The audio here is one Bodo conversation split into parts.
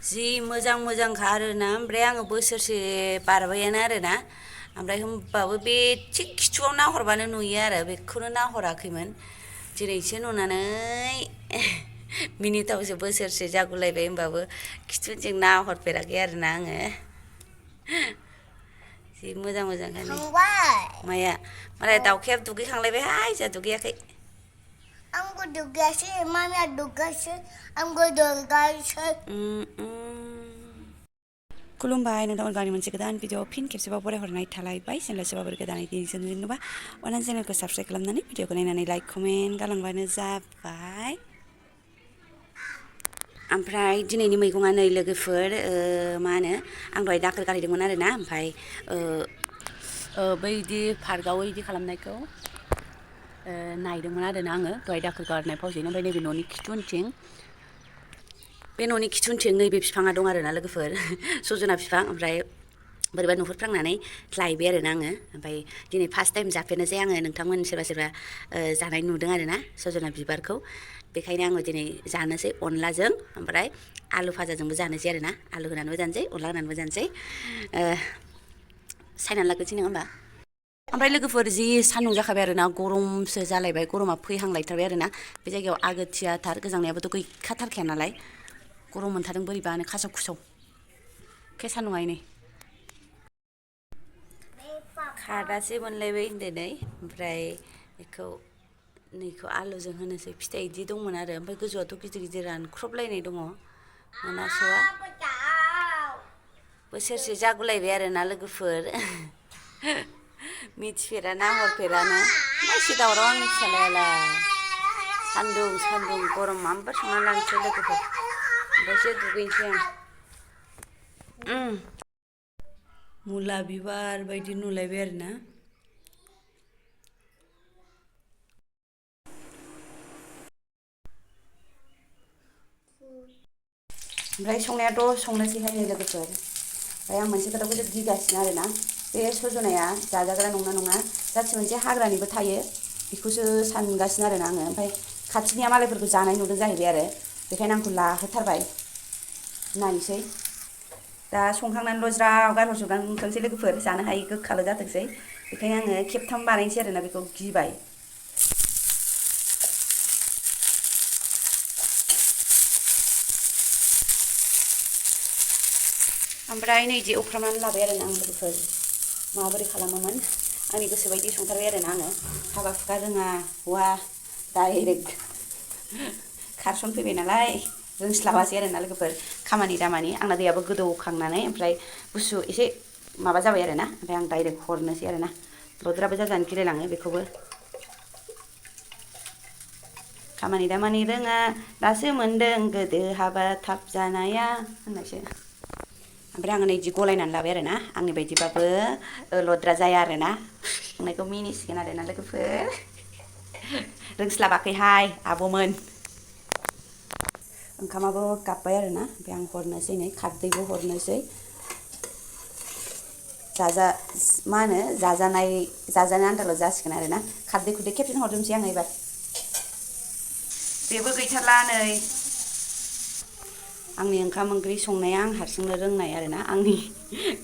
जि मोजां मोजांखा आरोना ओमफ्राय आङो बोसोरसे बारबायानो आरोना ओमफ्राय होमबाबो बे थिग खिथुआव नाहरबानो नुयो आरो बेखौनो नाहराखैमोन दिनैसो नुनानै मिनिथावसो बोसोरसे जागुलायबाय होमबाबो खिथुथिं नाहरफेराखै आरोना आङो जि मोजां मोजांखानो माया मालाय दाउखायाबो दुगैखांलायबायहाय जोंहा दुगैयाखै आंबो दुगायासै मामिया दुगासै आंबो दुगासै खुलुमबाय नोंथांमोन गावनि मोनसे गोदान भिडिअ फिन खेबसेबाव बरायहरनाय थालायबाय चेनेल सोरबाफोर गोदानै दिनैसो नुदोंबा अनलाइन चेनेलखौ साबस्क्राइब खालामनानै भिडिअखौ नायनानै लाइक कमेन्ट गालांबानो जाबाय ओमफ्राय दिनैनि मैगङा नै लोगोफोर मा होनो आं दहाय दाखोर गारहैदोंमोन आरोना ओमफ्राय बैदि पार्कआव इदि खालामनायखौ नायदोंमोन आरोना आङो दहाय दाखोर गारनाय फावसैनो ओमफ्राय नैबे न'नि खिथु बे न'नि खिथु नैबे बिफाङा दं आरोना लोगोफोर सजना बिफां ओमफ्राय बोरैबा नुहुरफ्लांनानै लायबाय आरोना आङो ओमफ्राय दिनै फार्स्ट टाइम जाफेरनोसै आङो नोंथांमोन सोरबा सोरबा जानाय नुदों आरोना सजना बिबारखौ बेखायनो आङो दिनै जानोसै अनलाजों ओमफ्राय आलु भाजाजोंबो जानोसै आरोना आलु होनानैबो जानोसै अनला होनानैबो जानोसै सायनानै लाग्रोसै नङा होमबा ओमफ्राय लोगोफोर जि सान्दुं जाखाबाय आरोना गरमसो जालायबाय गरमा फैहांलायथारबाय आरोना बे जायगायाव आगोथियाथार गोजांनायाबोथ' गैखाथारखाया नालाय गरम मोनथारदों बोरैबानो खासाव खुसाव के सान्दुंआ नै खादासे मोनलायबाय दिनै ओमफ्राय नैखौ आलुजों होनोसै फिथाइ इदि दंमोन आरो ओमफ्राय गोजौआथ' गिदिर गिदिर रानख्रबलायनाय दङ मोनास'आ बोसोरसे जागुलायबाय आरोना लोगोफोर मिथिफेरा नाहरफेरानो मासे दावराव आंनि फिसालायालाय सान्दुं गरम माबा संना लानोसै लोगोफोर ओमफ्रायसो दुगैनोसै आं मुला बिबार बायदि नुलायबाय आरोना ओमफ्राय संनायाथ' संनोसैहाय नै लोगोफोर ओमफ्राय आं मोनसे खोथाखौसो गिगासिनो आरोना बे सजनाया जाजाग्रा नंना नङा जाथि मोनसे हाग्रानिबो थायो बेखौसो सानगासिनो आरोना आङो ओमफ्राय खाथिनिया मालायफोरखौ जानाय नुदों जाहैबाय आरो बेखायनो आंखौ लाहोथारबाय नायनोसै दा संखांनानैल' ज्राव गारहरजोबनांथोंसै लोगोफोर जानो हायि गोखाल' जाथोंसै बेखायनो आङो खेबथाम बानायनोसै आरोना बेखौ गिबाय ओमफ्राय नै इदि एवफ्रामनानै लाबाय आरोना आं लोगोफोर माबोरै खालामोमोन आंनि गोसो बायदि संथारबाय आरोना आङो हाबा हुखा रोङा हौवा डाइरेक्ट खारसन फैबाय नालाय रोंस्लाबासै आरोना लोगोफोर खामानि दामानि आंना दैयाबो गोदौखांनानै ओमफ्राय गुसु एसे माबा जाबाय आरोना ओमफ्राय आं डाइरेक्ट हरनोसै आरोना लद्राबो जाजानो गिलायलाङो बेखौबो खामानि दामानि रोङा दासो मोनदों गोदो हाबा थाब जानाया होननायसो ओमफ्राय आङो नै इदि गलायनानै लाबाय आरोना आंनि बायदिबाबो लद्रा जाया आरोना संनायखौ मिनिसिगोन आरोना लोगोफोर रोंस्लाबाखैहाय आब'मोन ओंखामाबो गाबबाय आरोना ओमफ्राय आं हरनोसै नै खारदैबो हरनोसै मा होनो जाजानो आन्थाल' जासिगोन आरोना खारदै खुरदै खेबसेनो हरजोबनोसै आङो एबार बेबो गैथारला नै आंनि ओंखाम ओंख्रि संनाया आं हारसिंनो रोंनाय आरोना आंनि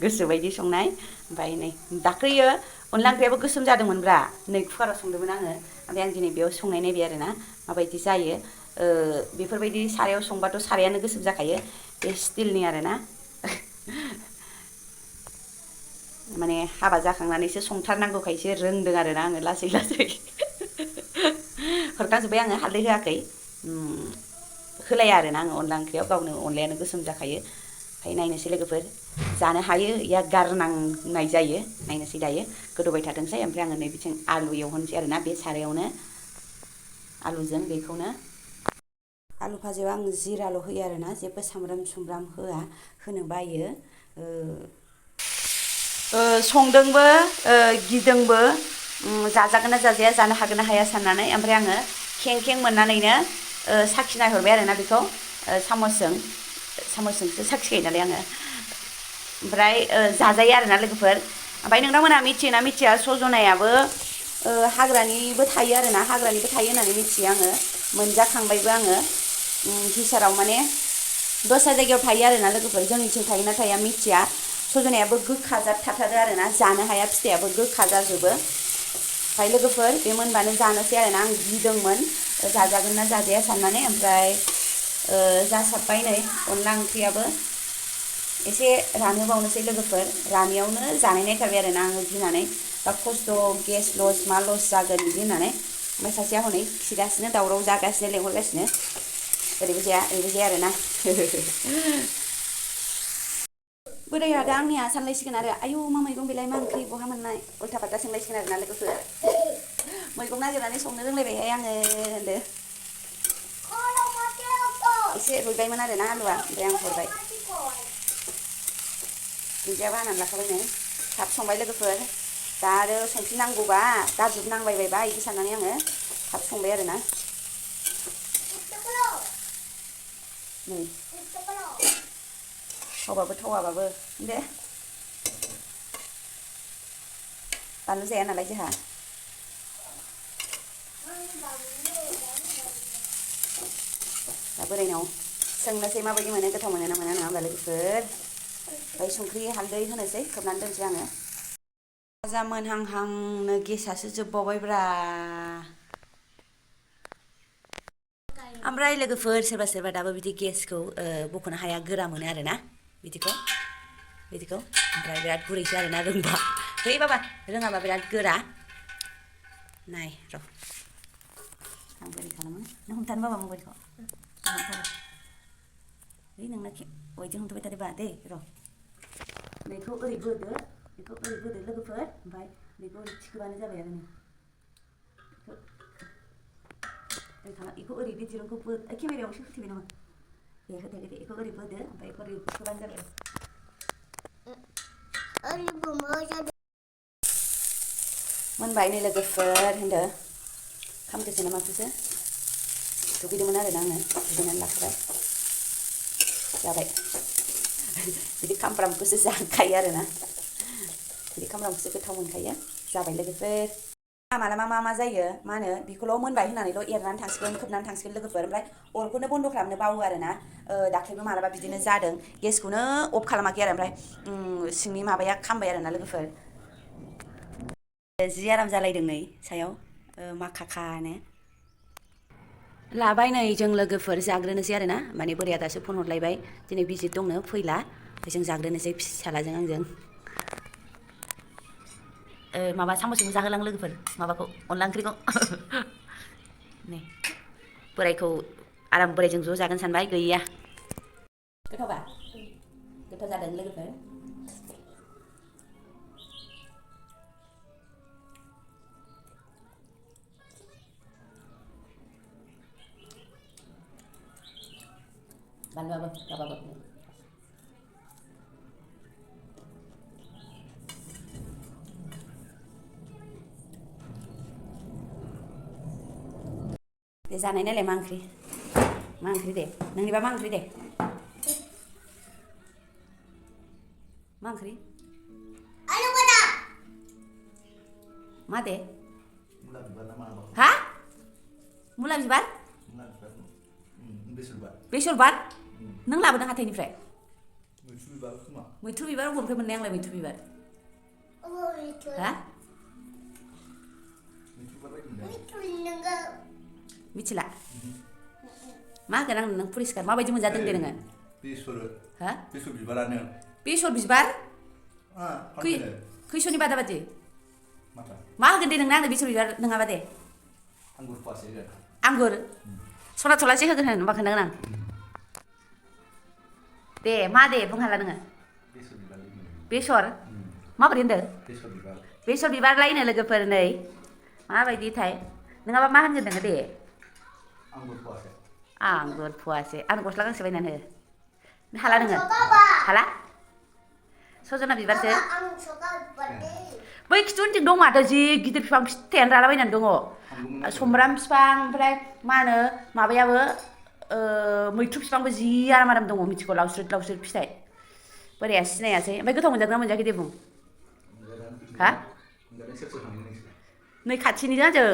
गोसो बायदि संनाय ओमफ्राय नै दाख्लैयो अनला ओंख्रियाबो गोसोम जादोंमोनब्रा नै कुकाराव संदोंमोन आङो ओमफ्राय आं दिनै बेयाव संनाय नायबाय आरोना माबायदि जायो बेफोरबायदि सारायाव संबाथ' सारायानो गोसोम जाखायो बे स्टिलनि आरोना माने हाबा जाखांनानैसो संथारनांगौखायसो रोंदों आरोना आङो लासै लासै हरखांजोब्बाय आङो हालदै होआखै होलाया आरोना आङो अनला ओंख्रियाव गावनो अनलायानो गोसोम जाखायो ओमफ्राय नायनोसै लोगोफोर जानो हायो या गारनांनाय जायो नायनोसै दायो गोदौबाय थाथोंसै ओमफ्राय आङो नै बिथिं आलु एवहरनोसै आरोना बे सारायावनो आलुजों बेखौनो आलु भाजायाव आं जिराल' होयो आरोना जेबो सामब्राम सुमब्राम होआ होनो बायो संदोंबो गिदोंबो जाजागोन ना जाजाया जानो हागोन ना हाया साननानै ओमफ्राय आङो खें खें मोननानैनो साखिनायहरबाय आरोना बेखौ सामसजोंसो साखिखायो नालाय आङो ओमफ्राय जाजायो आरोना लोगोफोर ओमफ्राय नोंथांमोनहा मिथियोना मिथिया सजनायाबो हाग्रानिबो थायो आरोना हाग्रानिबो थायो होननानै मिथियो आङो मोनजाखांबायबो आङो हिसाराव माने दस्रा जायगायाव थायो आरोना लोगोफोर जोंनिथिं थायोना थाया मिथिया सजनायाबो गोखा जाथारो आरोना जानो हाया फिथाइयाबो गोखा जाजोबो ओमफ्राय लोगोफोर बे मोनबानो जानोसै आरोना आं गिदोंमोन जाजागोन ना जाजाया साननानै ओमफ्राय जासाबबाय नै अनला ओंख्रियाबो एसे रानहोबावनोसै लोगोफोर रानियावनो जानाय नायथारबाय आरोना आङो गिनानै बा खस्थ' गेस लस मा लस जागोन बिदि होननानै ओमफ्राय सासेया हनै खिगासिनो दावराव जागासिनो लेंहरगासिनो ओरैबो जाया आरोना बोराया दा आंनिया सानलायसिगोन आरो आयौ मा मैगं बेलाय मा ओंख्रि बहा मोननाय उल्था फाल्था सोंलायसिगोन आरोना लोगोफोर मैगं नागिरनानै संनो रोंलायबायहाय आङो होनदो एसे रुइबायमोन आरोना आलुआ ओमफ्राय आं हरबाय दुन्दियाबो हानानै लाखाबायनो थाब संबाय लोगोफोर दा आरो संफिननांगौबा गारजोबनांबाय बायबा बिदि साननानै आङो थाब संबाय आरोना नै थावबाबो थावाबाबो दे बानलु जाया नालाय जोंहा दा बोरायनाव सोंनोसै माबायदि मोनो गोथाव मोनो ना मोना नङा होमबा लोगोफोर ओमफ्राय संख्रि हालदै होनोसै खोबनानै दोनसै आङो भाजा मोनहांहांनो गेसासो जोबबावबायब्रा ओमफ्राय लोगोफोर सोरबा सोरबा दाबो बिदि गेसखौ बख'नो हाया गोरा मोनो आरोना बिदिखौ ओमफ्राय बिराद गुरैसो आरोना रोंबा है बाबा रोङाबा बिराद गोरा नाय र' आं बोरै खालामो नों हमथानो बाबा मबाइलखौ है नोंना बयजों हमथाबाय थादोबा दे र' बेखौ ओरै बोदो लोगोफोर ओमफ्राय बेखौ ओरै थिखोबानो जाबाय आरो बेखौ ओरै बे दिरुंखौ केमेरायाव एसे होथेबाय नामा दे होथे बेखौ ओरै बोदो ओमफ्राय बेखौ ओरै थिखोबानो जाबाय मोनबाय नै लोगोफोर होनदो खामदोसो ना माखोसो दुगैदोंमोन आरोना आङो दुगैनानै लाखाबाय जाबाय बिदि खामफ्रामखौसो जाखायो आरोना बिदि खामफ्रामखौसो गोथाव मोनखायो जाबाय लोगोफोर मालाबा मा जायो मा होनो बेखौल' मोनबाय होननानैल' एरनानै थांसिगोन खोबनानै थांसिगोन लोगोफोर ओमफ्राय अरखौनो बन्द' खालामनो बावो आरोना दाख्लैबो मालाबा बिदिनो जादों गेसखौनो अफ खालामाखै आरो ओमफ्राय सिंनि माबाया खामबाय आरोना लोगोफोर जि आराम जालायदों नै सायाव माखाखानो लाबाय नै जों लोगोफोर जाग्रोनोसै आरोना माने बोराया दासो फन हरलायबाय दिनै भिजिट दंनो फैला जों जाग्रोनोसै फिसालाजों आंजों माबा साम'सजोंबो जाहोलां लोगोफोर माबाखौ अनला ओंख्रिखौ नै बोरायखौ आराम बोरायजों ज' जागोन सानबाय गैया गोथावबा गोथाव जादों लोगोफोर बानलुआबो गाबाबो दे जानाय नायलाय मा ओंख्रि दे नोंनिबा मा ओंख्रि दे मा ओंख्रि मा दे हा मुला बिबार बेसर बार नों लाबोदों हाथाइनिफ्राय मैथ्रु बिबार बबेनिफ्राय मोननाय आंलाय मैथ्रु बिबार हा मिथिला मा होगोन आं नों परिस्कार माबायदि मोनजादों दे नोङो बेसर बिबारानो बेसर बिबार खैस'नि बादा बादि मा होगोन दे नोंनो आंनो बेसर बिबार नङाबा दे आंगुर सना थलासे होगोन होन होनबा खोन्थागोन आं दे मा दे बुंहाला नोङो बेसर माबोरै होनदों बेसर बिबार लायनो लोगोफोर नै माबायदिथाय नङाबा मा होनगोन नोङो दे आंगुर फुवासे आं गस्ला गांसे बायनानै हो हाला नोङो हाला सजना बिबारसो बै खिथु उनथिं दं माथो जि गिदिर बिफां फिथाइयानो रालाबायनानै दङ सुमब्राम बिफां ओमफ्राय मा होनो माबायाबो मैथ्रु बिफांबो जि आराम दङ मिथिगौ लावस्रोद फिथाइ बोराया सिनायासै ओमफ्राय गोथाव मोनजादोंना मोनजायाखै दे बुं हा नै खाथिनि जों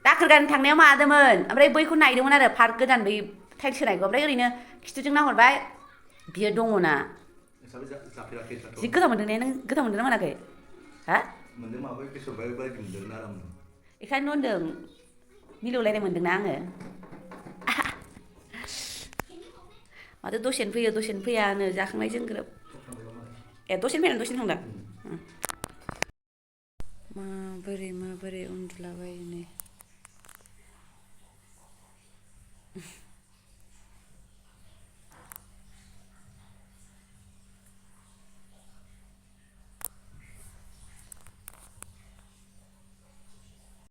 दाखोर गारनो थांनायाव मादोंमोन ओमफ्राय बैखौ नायदोंमोन आरो पार्क गोदान बै टाइल्स होनायखौ ओमफ्राय ओरैनो खिथुजों नाहरबाय बियो दङना जि गोथाव मोनदों ने नों गोथाव मोनदों ना मोनाखै हा मोनदों माबा बेसर बायदि मोनदों आराम बेखायनो होनदों मिलौलायनाय मोनदोंना आङो माथो दसेनो फैयानो जाखांनायजों ग्रोब ए दसेनो फैनानै दसेनो थांदों माबोरै उन्दुलाबायो नै